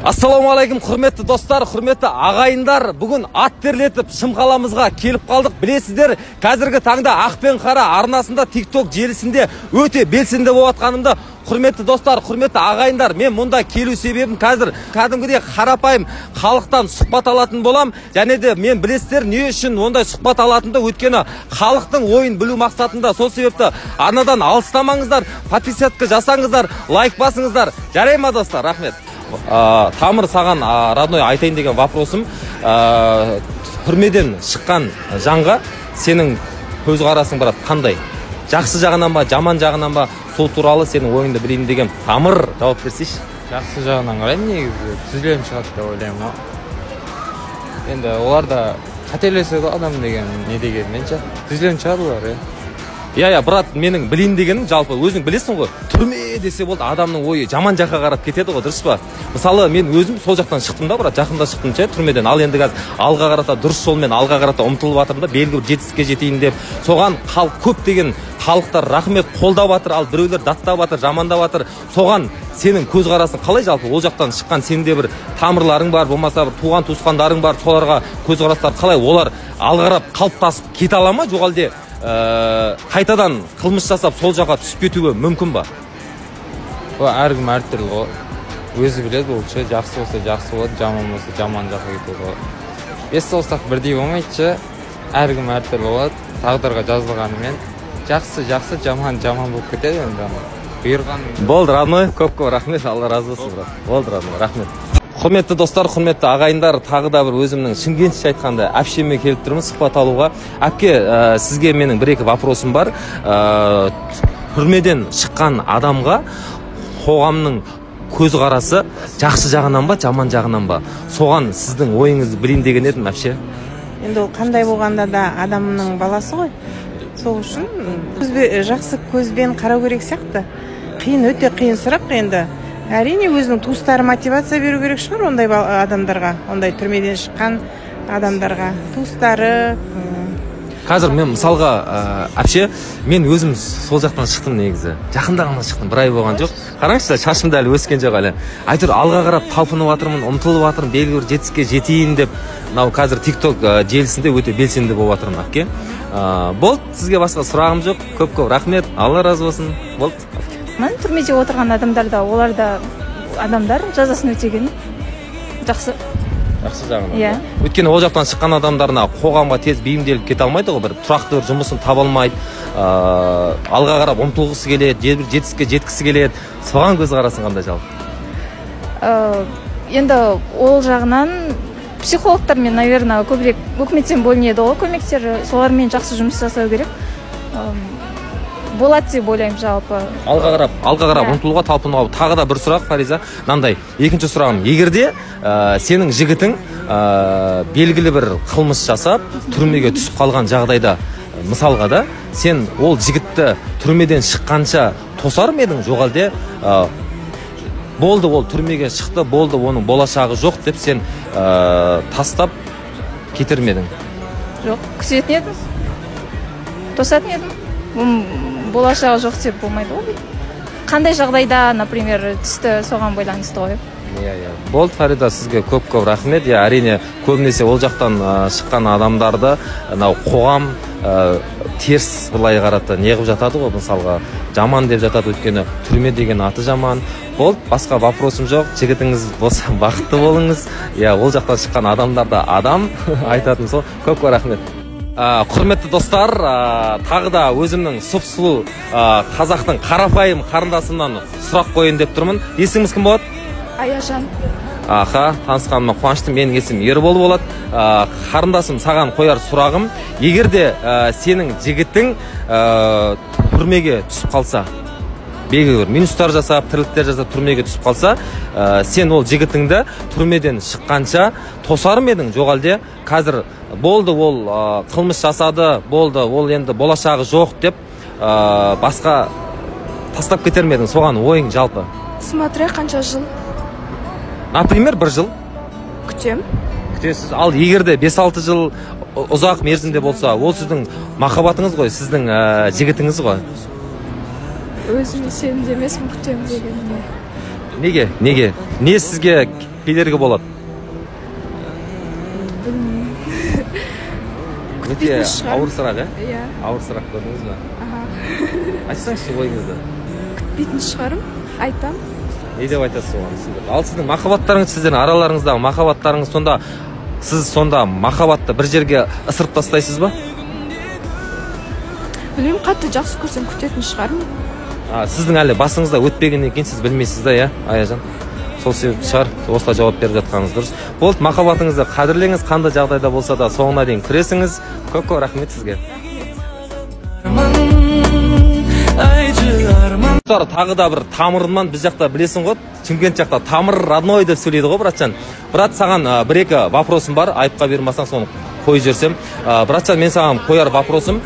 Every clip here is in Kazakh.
Ассалаумағалейкум, құрметті достар, құрметті ағайындар. Бүгін ат терлетіп Шымқаламызға келіп қалдық. Білесіздер, қазіргі таңда Ақ пен Қара арнасында, TikTok желісінде өте белсенді болып жатқанымды. Құрметті достар, құрметті ағайындар, мен мұнда келу себебім қазір кәдімгідей қарапайым халықтан сұхбат алатын болам. Және де мен, білесіздер, не үшін ондай сұхбат алатынымды, өйткені халықтың ойын білу мақсатында. Сол себепті арнадан алыстамаңыздар, подписаться жасаңыздар, лайк басыңыздар. Жарай ма, достар? Рахмет. Тамыр, саған, родной, айтайын деген вопросым: түрмеден шыққан жанға сенің көзқарасың, брат, қандай? Жақсы жағынан ба, жаман жағынан ба? Сол туралы сенің ойыңды білейін деген. Тамыр, жауап берсейші. Жақсы жағынан қараймын, негізі түзеліп шығады деп ойлаймын ғой. Енді олар да қателеседі ғой, адам деген не дегенмен ше, түзеліп шығады олар, иә. Иә, брат, менің білейін дегенім, жалпы өзің білесің ғой, түрме десе болды, адамның ойы жаман жаққа қарап кетеді ғой, дұрыс па? Мысалы, мен өзім сол жақтан шықтым да, брат, жақында шықтым ше түрмеден. Ал енді қазір алға қарата, дұрыс жолмен алға қарата ұмтылып жатырмын да, белгілі бір жетістікке жетейін деп. Соған халық, көптеген халықтар, рахмет, қолдап жатыр, ал біреулер даттап жатыр, жамандап жатыр. Соған сенің көзқарасың қалай жалпы? Ол жақтан шыққан сенің де бір тамырларың бар, болмаса бір туған туысқандарың бар, соларға көзқарастар қалай? Олар алға қарап қалыптасып кете ала ма, жоқ әлде қайтадан қылмыс жасап, сол жаққа түсіп кетуі мүмкін ба? Ол әркім әртүрлі ғой, өзі біледі ол ше. Жақсы болса, жақсы болады, жаман болса, жаман жаққа кетеді ғой. Бес саусақ бірдей болмайды ше, әркім әртүрлі болады. Тағдырға жазылғанымен жақсы жақсы, жаман жаман болып кетеді енді, бұйырған. Болды, родной, көп көп рахмет, Алла разы болсын, брат. Болды, родной, рахмет. Құрметті достар, құрметті ағайындар, тағы да бір өзімнің шымкентше айтқанда әпшеме келіп тұрмын сұхбат алуға. Әпке, сізге менің бір екі вопросым бар. Түрмеден шыққан адамға қоғамның көзқарасы жақсы жағынан ба, жаман жағынан ба? Соған сіздің ойыңызды білейін деген едім, әпше. Енді ол қандай болғанда да адамның баласы ғой. Сол үшін жақсы көзбен қарау керек сияқты. Қиын, өте қиын сұрақ енді. Әрине, өзінің туыстары мотивация беру керек шығар ондай адамдарға, ондай түрмеден шыққан адамдарға туыстары. Қазір мен мысалға, әпше, мен өзім сол жақтан шықтым негізі. Жақында ғана шықтым, бір ай болған жоқ. Қараңызшы, шашым да әлі өскен жоқ әлі. Әйтеуір алға қарап талпынып жатырмын, ұмтылып жатырмын, белгілі бір жетістікке жетейін деп. Мынау қазір TikTok желісінде өте белсенді болып жатырмын, әпке. Болды, сізге басқа сұрағым жоқ. Көп көп рахмет, Алла разы болсын. Болды. Мен түрмеде отырған адамдар да, олар да адамдар, жазасын өтеген жақсы. Жақсы жағынан. Иә. Өйткені ол жақтан шыққан адамдар мына қоғамға тез бейімделіп кете алмайды ғой, бір тұрақты бір жұмысын таба алмайды, алға қарап ұмтылғысы келеді, бір жетістікке жеткісі келеді. Соған көзқарасың қандай жалпы? Енді ол жағынан психологтармен, наверное, көбірек өкіметтен бөлінеді ғой көмектер, солармен жақсы жұмыс жасау керек болады деп ойлаймын жалпы. Алға қарап ұмтылуға, талпынуға. Тағы да бір сұрақ, Фариза, мынандай екінші сұрағым: егер де сенің жігітің белгілі бір қылмыс жасап, түрмеге түсіп қалған жағдайда, мысалға да, сен ол жігітті түрмеден шыққанша тосар ма едің, жоқ әлде болды, ол түрмеге шықты, болды, оның болашағы жоқ деп сен тастап кетер ме едің? Жоқ, күтетін едім, тосатын едім. Оның болашағы жоқ деп болмайды ғой. Қандай жағдайда, например, түсті, соған байланысты ғой. Иә, болды, Фарида, сізге көп көп рахмет. Иә, әрине, көбінесе ол жақтан шыққан адамдарды мынау қоғам теріс былай қарата неғып жатады ғой, мысалға, жаман деп жатады, өйткені түрме деген аты жаман. Болды, басқа вопросым жоқ. Жігітіңіз болса, бақытты болыңыз. Иә, ол жақтан шыққан адамдар да адам, айтатыным сол. Көп көп рахмет. Құрметті достар, тағы да өзімнің сұп сұлу қазақтың қарапайым қарындасымнан сұрақ қояйын деп тұрмын. Есіміңіз кім болады? Аяжан. Аха, танысқаныма қуаныштымын. Менің есімім Ербол болады. Қарындасым, саған қояр сұрағым: егер де сенің жігітің түрмеге түсіп қалса, белгілі бір минустар жасап, тірліктер жасап, түрмеге түсіп қалса, сен ол жігітіңді түрмеден шыққанша тосар ма едің, жоқ әлде қазір болды, ол қылмыс жасады, болды, ол енді болашағы жоқ деп басқа тастап кетер ме едің? Соған ойың жалпы? Смотря қанша жыл. Например, бір жыл. Күтем. Күтесіз. Ал егер де 5-6 жыл, ұзақ мерзімде болса, ол сіздің махаббатыңыз ғой, сіздің жігітіңіз ғой. Өзіме сенімді емеспін күтемін дегеніне. Неге? Не сізге Кедергі болады. Білмеймін. Өте ауыр сұрақ, иә? Иә. Ауыр сұрақ, көрдіңіз ба? Аха. Айтсаңызшы ойыңызды. Күтпейтін шығармын, айтам. Не деп айтасыз оған? Ал сіздің махаббаттарыңыз, сіздердің араларыңыздағы махаббаттарыңыз, сонда сіз сонда махаббатты бір жерге ысырып тастайсыз ба? Білмеймін, қатты жақсы көрсем, күтетін шығармын. Сіздің әлі басыңызда өтпегеннен кейін сіз білмейсіз да, иә, Аяжан? Сол себепті шығар осылай жауап беріп жатқаныңыз дұрыс. Болды, махаббатыңызды қадірлеңіз, қандай жағдайда болса да соңына дейін күресіңіз. Көп көп рахмет сізге. Тағы да бір тамырынан, біз жақта білесің ғой, Шымкент жақта тамыр родной деп сөйлейді ғой, братжан. Брат, саған бір-екі вопросым бар, айыпқа бермасаң соны қойып жіберсем. Братжан, мен саған қояр вопросым,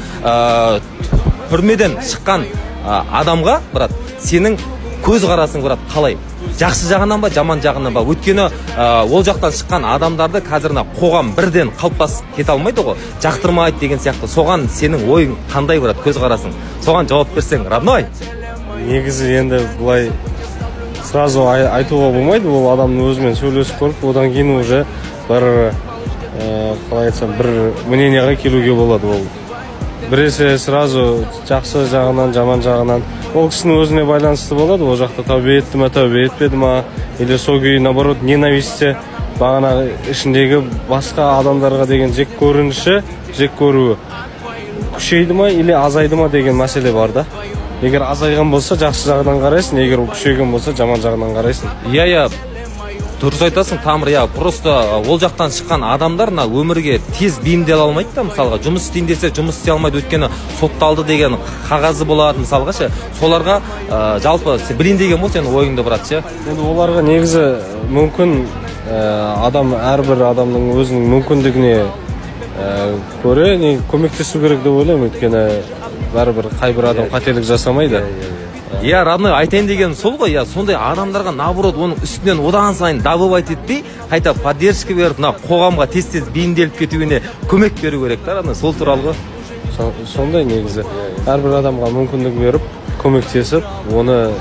түрмеден шыққан адамға, брат, сенің көзқарасың, брат, қалай? Жақсы жағынан ба, жаман жағынан ба? Өйткені ол жақтан шыққан адамдарды қазір мына қоғам бірден қалыптасып кете алмайды ғой, жақтырмайды деген сияқты. Соған сенің ойың қандай, брат, көзқарасың? Соған жауап берсең, родной. Негізі енді былай сразу айтуға болмайды, ол адамның өзімен сөйлесіп көріп, одан кейін уже бір қалай айтсам, бір мнениеға келуге болады. Ол біресе сразу жақсы жағынан, жаман жағынан, ол кісінің өзіне байланысты болады. Ол жақта тәубе етті ма, тәубе етпеді ма, или сол күйі наоборот ненавистте, бағанағы ішіндегі басқа адамдарға деген жек көрініші, жек көруі күшейді ма или азайды ма деген мәселе бар да. Егер азайған болса, жақсы жағынан қарайсың, егер ол күшейген болса, жаман жағынан қарайсың. Иә, иә, дұрыс айтасың, тамыр, иә. Просто ол жақтан шыққан адамдар мына өмірге тез бейімделе алмайды да, мысалға, жұмыс істейін десе, жұмыс істей алмайды, өйткені сотталды деген қағазы болады, мысалға ше. Соларға жалпы сен білейін деген бол сенің ойыңды, брат, ше. Енді оларға негізі мүмкін, адам, әрбір адамның өзінің мүмкіндігіне көре не көмектесу керек деп ойлаймын, өйткені бәрібір қайбір адам қателік жасамайды. Иә, родной, айтайын дегенім сол ғой, иә, сондай адамдарға наоборот оның үстінен одан сайын добывать етпей, қайта поддержка беріп, мына қоғамға тез-тез бейімделіп кетуіне көмек беру керек та, родной, сол туралы ғой. Сондай негізі әрбір адамға мүмкіндік беріп, көмектесіп, оны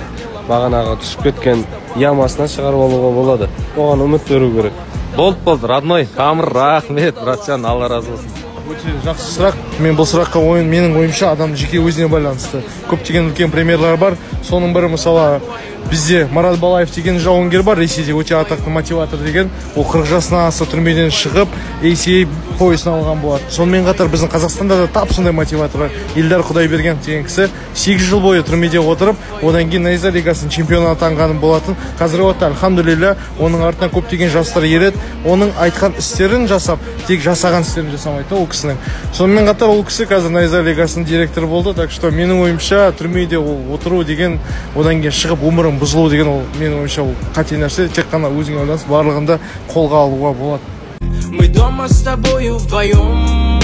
бағанағы түсіп кеткен ямасынан шығарып алуға болады. Оған үміт беру керек. Болды, болды, родной, тамыр, рахмет, братжан, Алла разы болсын. Өте жақсы сұрақ. Мен бұл сұраққа ойын, менің ойымша, адам жеке өзіне байланысты. Көптеген үлкен примерлар бар. Соның бірі, мысалы, бізде Марат Балаев деген жауынгер бар, Ресейде өте атақты мотиватор деген. Ол 40 жасынан аса түрмеден шығып, ACA поясын алған болады. Сонымен қатар біздің Қазақстанда да тап сондай мотиватор бар. Эльдар Құдайберген деген кісі 8 жыл бойы түрмеде отырып, одан кейін Найза лигасының чемпионы атанған болатын. Қазіргі уақытта, альхамдулилля, оның артынан көптеген жастар ереді. Оның айтқан істерін жасап, тек жасаған істерін жасамайды ол кісінің. Сонымен қатар ол кісі қазір Найза лигасының директоры болды. Так что менің ойымша, түрмеде ол отыру деген, одан кейін шығып өмірің бұзылу деген, ол менің ойымша ол қате нәрсе. Тек қана өзіңе байланысты, барлығында қолға алуға болады. Мы дома с тобою вдвоем.